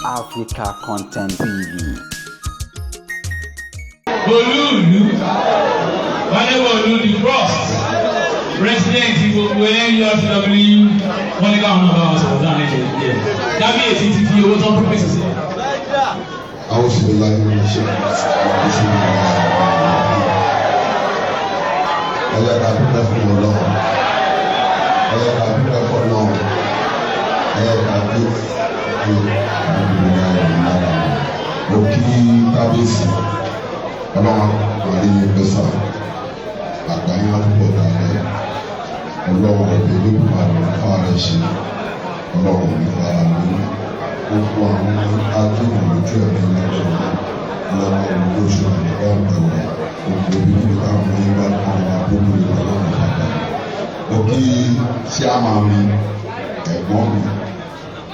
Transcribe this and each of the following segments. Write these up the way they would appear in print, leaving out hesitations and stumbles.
Africa Content TV. Olúùlú Wálébọ̀lú the first president gbogbo NURTW, wọ́n ní káwọn náà bá wọn sọ̀rọ̀ láàrin ìṣẹ̀lẹ̀ díẹ̀. Kábíyèsí ti fi owó tán promise sí. أعوذ بالله من الشيطان الرجيم. Ẹ jẹ́ ká dúpẹ́ fún Ọlọ́run. Ẹ jẹ́ ká dúpẹ́ fún Ọlọ́run. Ẹ jẹ́ ká dúpẹ́. Mo kí kábíyèsí. Ọlọ́run àríyìn pẹ́sà àgbáyé àtúbọ̀ dáadáa. Ọlọ́run ọ̀bẹ olódùmarè fáàrẹ̀ ṣe. Ọlọ́run ní fara ní gbogbo àwọn agbóhùn lójú ẹ̀mí lágbára. Ọlọ́run olóṣù àgbà ọ̀dọ̀ gbogbo ibi tí táwọn yín bá kọ́ àwọn agbóhùn ìwà lọ́wọ́ bàbá. Mo kí chairman mi, ẹ̀gbọ́n mi,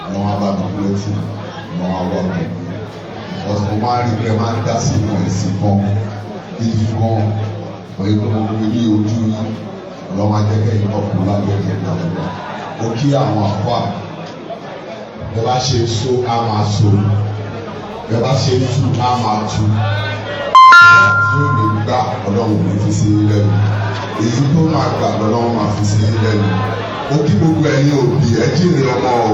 ọlọ́run abàmì dúró tì, ọlọ́run awọ́ mi. Because mo máa ń rí pé ẹ máa ń dá sí ìmọ̀ ẹ̀sìn gan gidi gan. Òye pé mo rí ojú yín, ọlọ́run ajẹ́kẹ́ yín ọkùnrin lábẹ́ ìjọba. Mo kí àwọn àfáà. Bẹ́ẹ̀ bá ṣe so, á máa so. Bẹ́ẹ̀ bá ṣe tú, á máa tú. Tí ó lè gbà, Ọlọ́run ò ní fi sí lẹ́nu. Èyí tó máa gbà, lọ́lọ́run máa fi sí lẹ́nu. Mo kí gbogbo ẹ̀yin òbí. Ẹ jíire ọmọ o.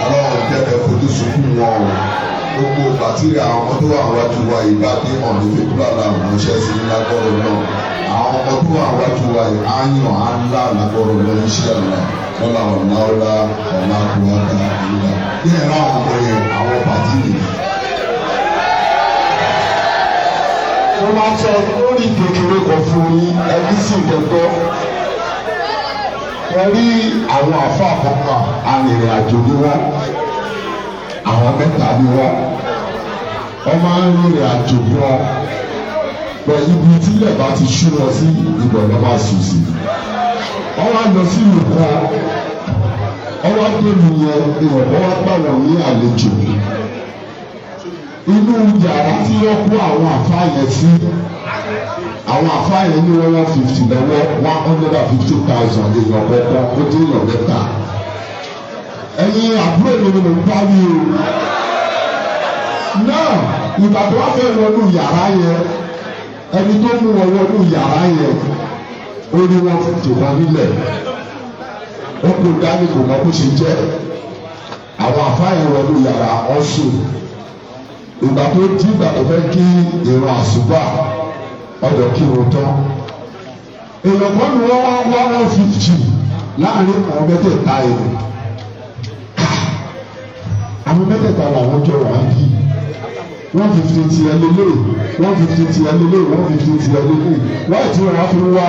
Ọlọ́run jẹ́ kẹ́ fojú sunkún wọn o. Gbogbo bàtírì àwọn ọmọ tó wà wájú wa yìí bá dé hàn ní fífúlà làwọn ránṣẹ́ sí lágbọ́rọ̀ náà. Àwọn ọmọ tó wà wájú wa yìí á yàn á ńlá lágbọ́rọ̀ lọ, iṣẹ́ àlà lọ́la ọ̀làọ̀là ọ̀là kùwàtà ìlà ní ẹ̀rọ àwọn ọmọ yẹn, àwọn bàtírì. Mo máa sọ lórí kékeré kan fún yín, ẹbí sì gbẹgbọ́. Ẹ rí àwọn àáfàá kan wà, arìnrìn àjò ni wọ́n. Àwọn mẹ́ta ni wọ́n. Wọ́n máa ń rìnrìn àjò gan bẹ́ẹ̀. Ibi tílẹ̀ bá ti ṣú wọn sí, ibẹ̀ lọ́ máa sùn sí. Wọ́n wá lọ sí ìlú kan. Wọ́n wá délu yẹn, èèyàn kan wá gbà wọ́n ní àlejò. Inú yàrá tí wọ́n kó àwọn àfáà yẹn sí, àwọn àfáà yẹn ní wọ́n 150 lọ́wọ́, 150,000 èèyàn kọ̀ọ̀kan. Ó dé èèyàn mẹ́ta. Ẹ̀yin àbúrò mi ni mo ń bá wí o. Náà ìgbà tó wá fẹ́ wọnú yàrá yẹn, ẹni tó mú wọn wọnú yàrá yẹn, ó ní 150 kan nílẹ̀. Ó kó dání, kò mọ bó ṣe jẹ́. Àwọn àfáà yẹn wọnú yàrá ọ̀sùn. Ìgbà tó di ìgbà tó fẹ́ kí ìrun àsùbà, ọjọ́ kírun tán, èèyàn kan ní wọ́n wá wá 150 láàrin àwọn mẹ́tẹ̀ẹ̀ta yẹn. Àwọn mẹ́tẹ̀ẹ̀ta làwọn jọ wà bí. 150 ti ẹ lélẹ̀, 150 ti ẹ lélẹ̀, 150 ti ẹ lélẹ̀. Wáyé tí wọ́n á fi wá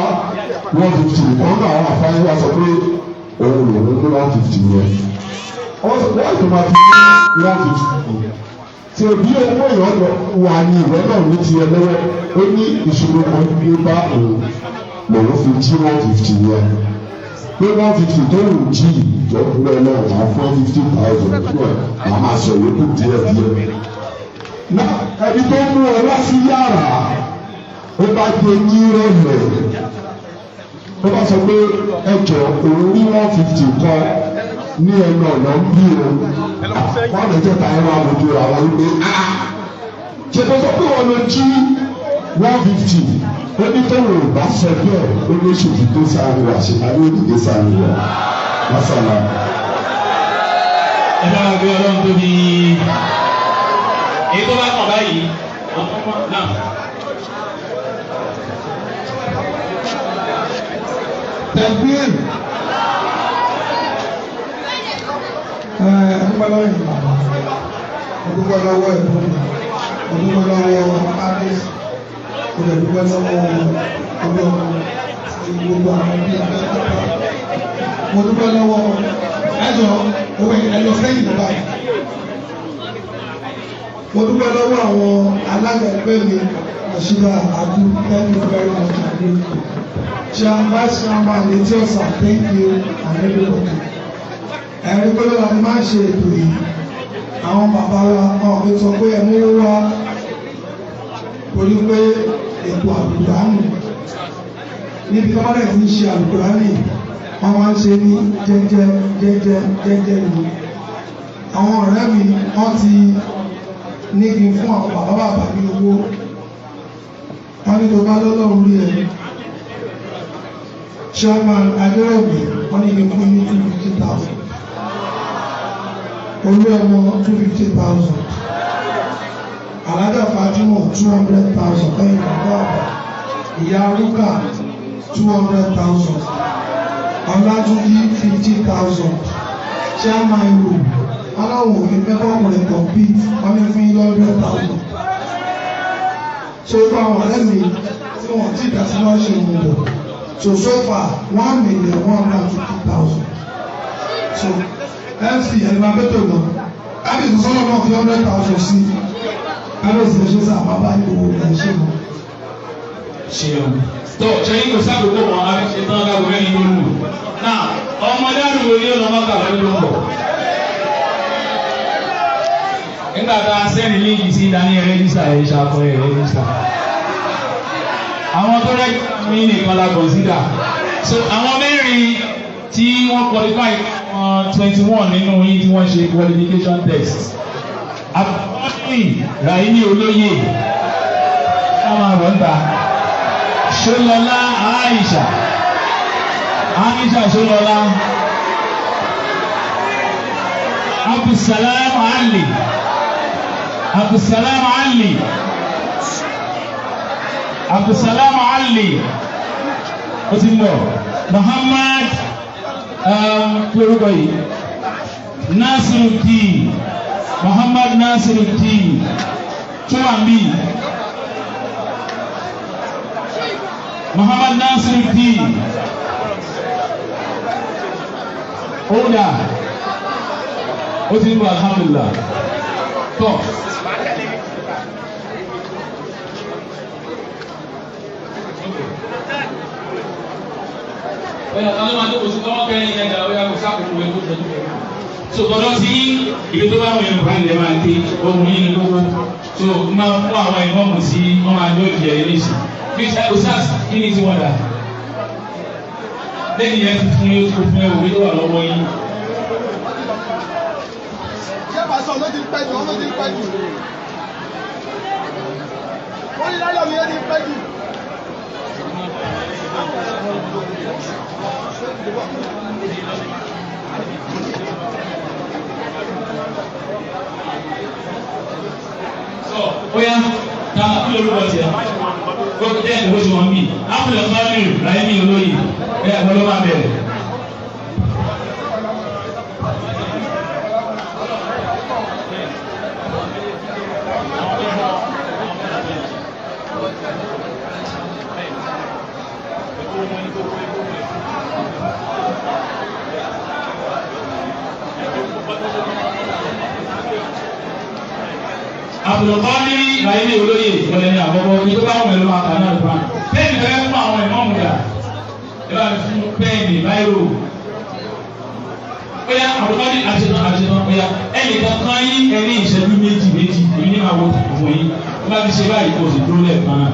150 kan náà, àwọn àfáyé wa sọ pé òun lòun ní 150 yẹn. Wọ́n sọ wáyé tó máa fi ní 150 tí òbí owó èèyàn lọ wà ní ìwé náà ní tiẹ̀ lọ́wọ́. Ó ní ìṣòro kan gbé bá òun lòun fi jí 150 yẹn, pé 150 tó wù jí ìjọkúrẹ́ náà wà fún 50,000 fún ẹ̀, màá máa sọ yòókù díẹ̀ díẹ̀. Náà ẹni tó mú ọ wá sí yàrá, ó bá dé ní rẹ̀lẹ̀, ó bá sọ pé ẹjọ́ òun rí 150 kan ní ẹnu ọ̀nà ń bí o. Wọ́n lè jẹ́ ta ẹ̀rọ àbójú àwọn wípé ṣe tó sọ pé wọ́n lọ jí 150. Ó ní tó wò bá sọ bẹ́ẹ̀, ó ní ṣòfin tó sáré wà ṣe máa ní òdìdé sáré wà lásàlá. Ẹ bá wa gbé Ọlọ́run tóbi. Èyí tó bá kàn báyìí náà. Tẹ̀gbìn. Ẹ dúpẹ́ lọ́wọ́ ìlú bàbá. Mo dúpẹ́ lọ́wọ́ ẹ̀gbọ́n mi. Mo dúpẹ́ lọ́wọ́ kábíyèsí. Mo dẹ̀ dúpẹ́ lọ́wọ́ olóòrùn àti gbogbo àwọn ẹbí abẹ́kọ̀ọ́. Mo dúpẹ́ lọ́wọ́ ẹjọ́ owó ẹ lọ sẹ́yìn lọ́ba yìí. Mo dúpẹ́ lọ́wọ́ àwọn alága ẹgbẹ́ mi, Àṣìlá Adu, thank you very much, Adu. Chairman, Vice Chairman Etí Ọ̀sà, thank you and everybody. Ẹ̀rí pé lọ́la ni máa ń ṣe ètò yìí. Àwọn bàbá wa wọn ò fi sọ pé ẹ mú wá torí pé ètò àlùkùránì níbi tí wọ́n bá ti ń ṣe àlùkùránì, wọ́n máa ń ṣe ní jẹ́jẹ́ jẹ́jẹ́ jẹ́jẹ́ ni. Àwọn ọ̀rẹ́ mi Wọ́n ti ní kí n fún àwọn bàbá bàbá ní owó. Wọ́n ní tó bá lọ́lọ́run rí ẹ. Chairman Adéròmí wọ́n ní kí n fún ní 250,000. Olú ọmọ 250,000. Alájà Fatima 200,000 lẹ́yìn bàbá àbá. Ìyá Rúkà 200,000. Ọlátúnjí 50,000. Chairman Ìwò aláwọ̀ òní mẹ́kọ̀ọ́kùnrin compete wọ́n ní fún yín 100,000. So far àwọn ọ̀rẹ́ mi tí wọ́n ti dà sí wọ́n ṣe mú bọ̀. So so far 1,150,000. So MC ẹni máa bẹ́tò lọ. Kábíyèsí sọ́nà náà fi 100,000 sí. Kábíyèsí ẹ ṣe sá bàbá yìí owó ẹ ṣe mọ́. Ṣeun tó ṣẹ́yìn kò sáàkókò wọn a fi ṣe tán lágbo mẹ́rin ló lù náà ọmọdé àdúgbò ní ọlọmọ kàwé ló ń bọ̀. Nígbà tá a sẹ́ni líǹkì sí dání rẹ́jísà ẹ̀ ṣàkọ ẹ̀ rẹ́jísà. Àwọn tó rẹ́jísà mi nìkan la consider. So àwọn mẹ́rin tí wọ́n qualify 21 nínú yín tí wọ́n ṣe qualification test. Àbúrò Ràhímì Olóyè ká máa rọ̀ ń ta. Ṣọlọlá Aisha Aisha Ṣọlọlá Abdulsalam Ali Abdulsalam Ali Abdulsalam Ali ó ti ń bọ̀ Muhammad kí lorúkọ yìí Nasiruddin Muhammad Nasiruddin tó wà ń bí. Muhammad Nasiruddin Oda ó ti ń bọ̀ alhamdulillah tọ́. Oya ta ló máa jókòó sí tọ́wọ́ kẹrin yẹn dà oya kò sákòókò ẹ̀ tó tọ́jú kẹrin. So tọ́jọ́ sí ibi tó bá wọn yẹn bá lè máa dé ohun yìí ní kókó. So máa fún àwọn ìmọ̀ọ́mù sí wọ́n máa jó ìjẹ́ ilé ìsìn. Osas kí ni tí wọ́n dà? Lẹ́yìn yẹn ti fún yóò tó fún ẹwò tó wà lọ́wọ́ yín. Ṣé pàṣọ ló ti pẹ́ jù? Ló ti pẹ́ jù. Wọ́n ní lálẹ́ mi ó ti pẹ́ jù. Sọ bóyá ta kí lorúkọ tiẹ̀? Gbogbo jẹ́ ìwé tí wọ́n bí. Ápùlẹ̀ Fámìlì Ráìmì Olóyè ẹ̀ ẹ̀kọ́ ló máa bẹ̀rẹ̀. Abdulkadir Ráìmì Olóyè ìwọlẹ̀ ní àkọ́kọ́ ní tó bá wọn ló máa kà náà lùfà. Pẹ́ẹ̀nì fẹ́ fún àwọn ìmọ̀ọ́mù dà. Ẹ bá mi fún pẹ́ẹ̀nì báírò. Ó yá Abdulkadir àṣetán àṣetán ó yá ẹnì kankan yín ẹni ìṣẹ́jú méjì méjì èmi ní àwọn òfò yín. Ó bá fi ṣe báyìí kò sì dúró lẹ́ẹ̀kan náà.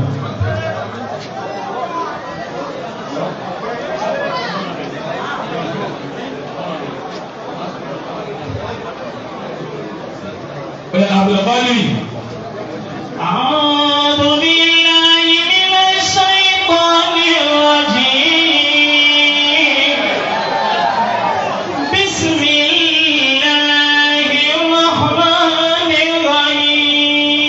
Ó yá Abdulkadir. أعوذ بالله من الشيطان الرجيم بسم الله الرحمن الرحيم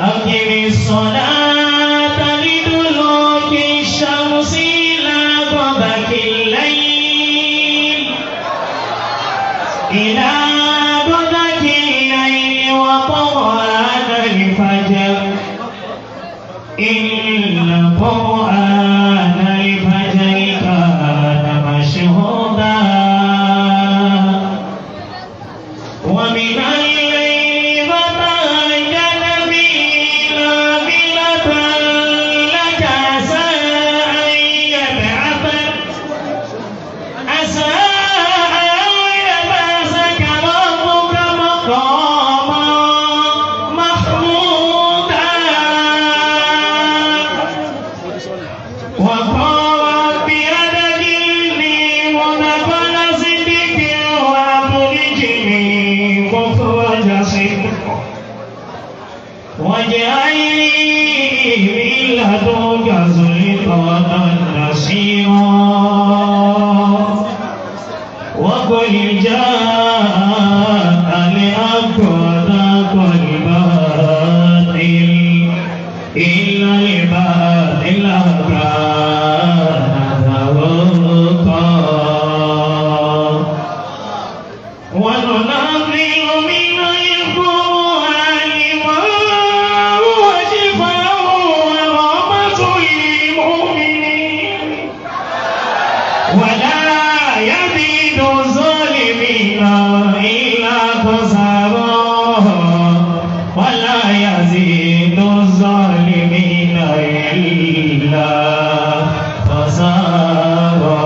أقم الصلاة لدلوك الشمس إلى غسق الليل إلى غسق الليل وقرآن الفجر إن قرآن الفجر كان مشهودا ومن الليل فتهجد به نافلة لك عسى أن يبعثك عسى أن يبعثك ربك مقاما محمودا. وقل جاء الحق وزهق الباطل إن الباطل كان زهوقا. وننزل من القرآن ما هو شفاء ورحمة للمؤمنين ولا يزيد الظالمين إلا خسارا ولا يزيد الظالمين إلا خسارا.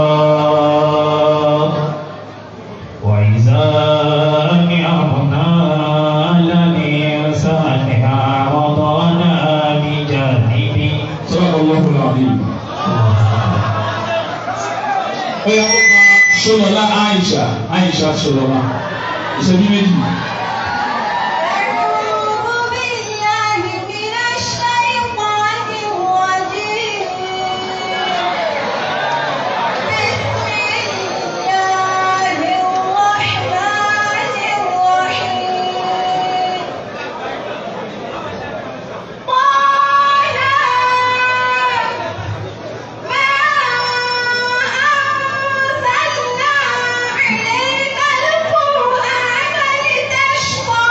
وإذا أنعمنا على الإنسان أعرض ونأى بجانبه. صدق الله العظيم. Ó yá, ó gba Ṣọlọlá Aisha, Aisha Ṣọlọlá, ìṣẹ́jú 2. أعوذ بالله من الشيطان الرجيم. بسم الله الرحمن الرحيم. قال ما أنزلنا عليك القرآن لتشقى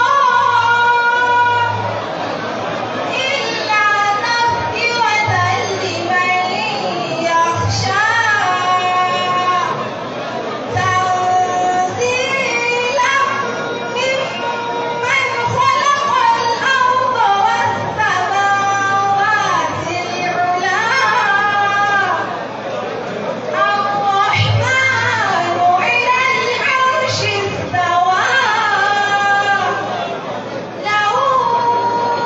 إلا تذكرة لمن يخشى تنزيلا ممن خلق الأرض والسماوات العلى الرحمن على العرش استوى له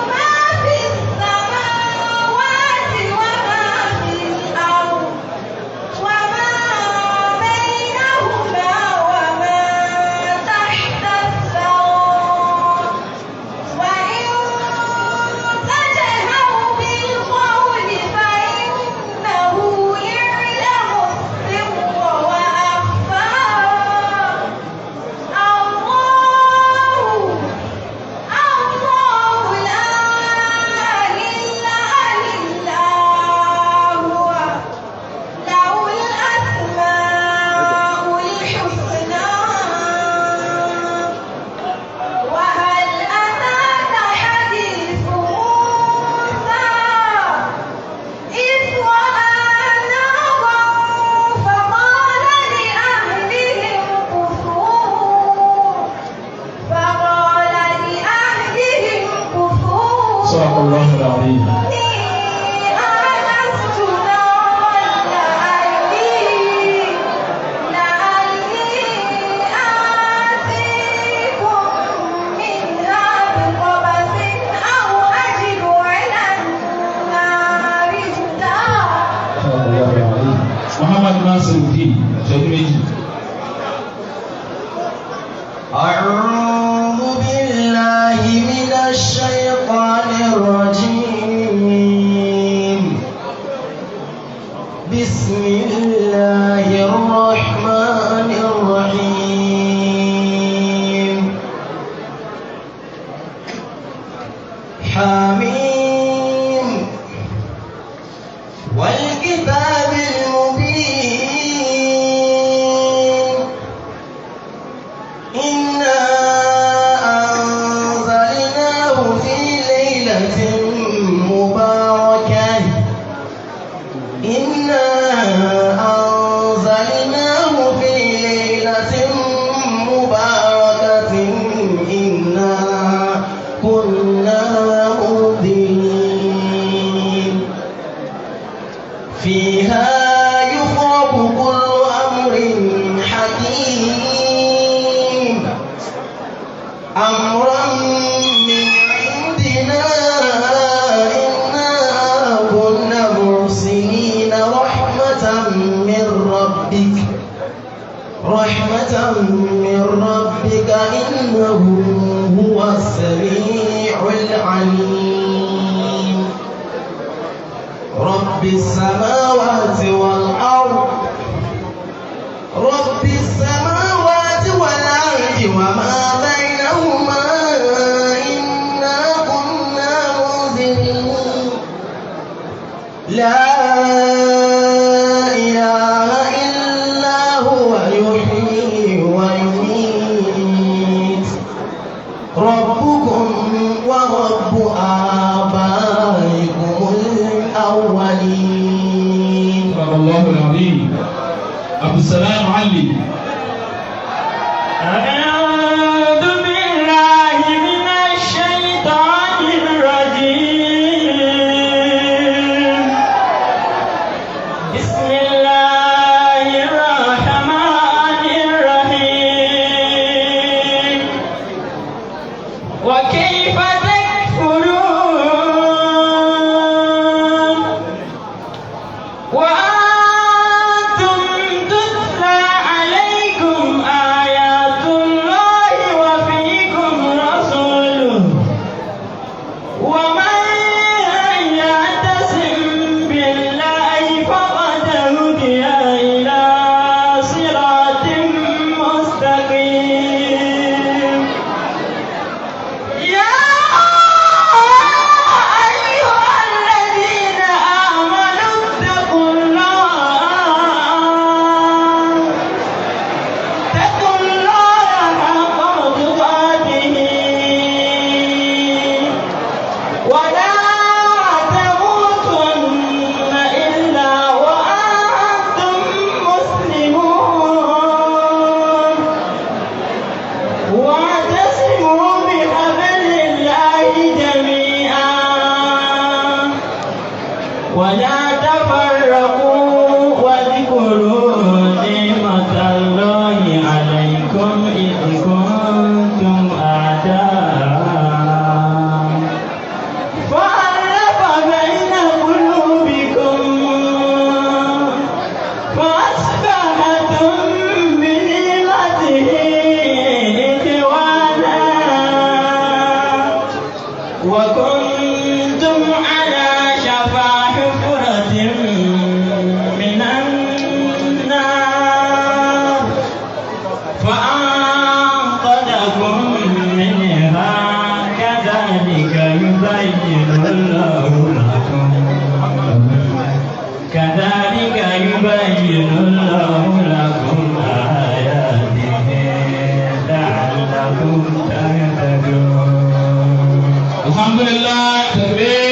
ما في السماوات وما في الأرض وما بينهما وما تحت الثرى وإن تجهر بالقول فإنه يعلم السر وأخفى. الله الله لا إله إلا هو له الأسماء الحسنى. وهل أتاك حديث موسى إذ رأى نارا فقال لأهلهم كثوا فقال لأهلهم كثوا صدق الله العظيم. إني آنست نارا لعلي آتيكم منها بقبس أو أجد على النار هدى. صدق الله العظيم. Muhammad Nasiruddin, ìṣẹ́jú 2. أعوذ بالله من الشيطان الرجيم. بسم الله الرحمن الرحيم. حميم والكتاب المبين. إنا أنزلناه في ليلة مباركة إنا أنزلناه في ليلة مباركة إنا كنا منذرين. فيها يفرق كل أمر حكيم أمرا من عندنا إنا كنا مرسلين رحمة من ربك رحمة من ربك إنه هو السميع العليم. رب السماوات والأرض رب السماوات Ali. أعوذ بالله من الشيطان الرجيم. بسم الله الرحمن الرحيم. وكيف تكفرون وأنتم تتلى عليكم آيات الله وفيكم رسوله، ومن يعتصم بالله فقد هدي إلى صراط مستقيم. يا أيها الذين آمنوا اتقوا الله، اتقوا الله حق تقاته ولا تموتن إلا وأنتم مسلمون. واعتصموا بحبل الله جميعا ولا تفرقوا، واذكروا نعمة الله عليكم إذ كنتم أعداء فألف بين قلوبكم فأصبحتم بنعمته إخوانا، وكنتم على شفا حفرة من النار فأنقذكم منها. كذلك يبين الله لكم، كذلك يبين الله لكم آياته لعلكم تهتدون. Alhamdulillah, takbir.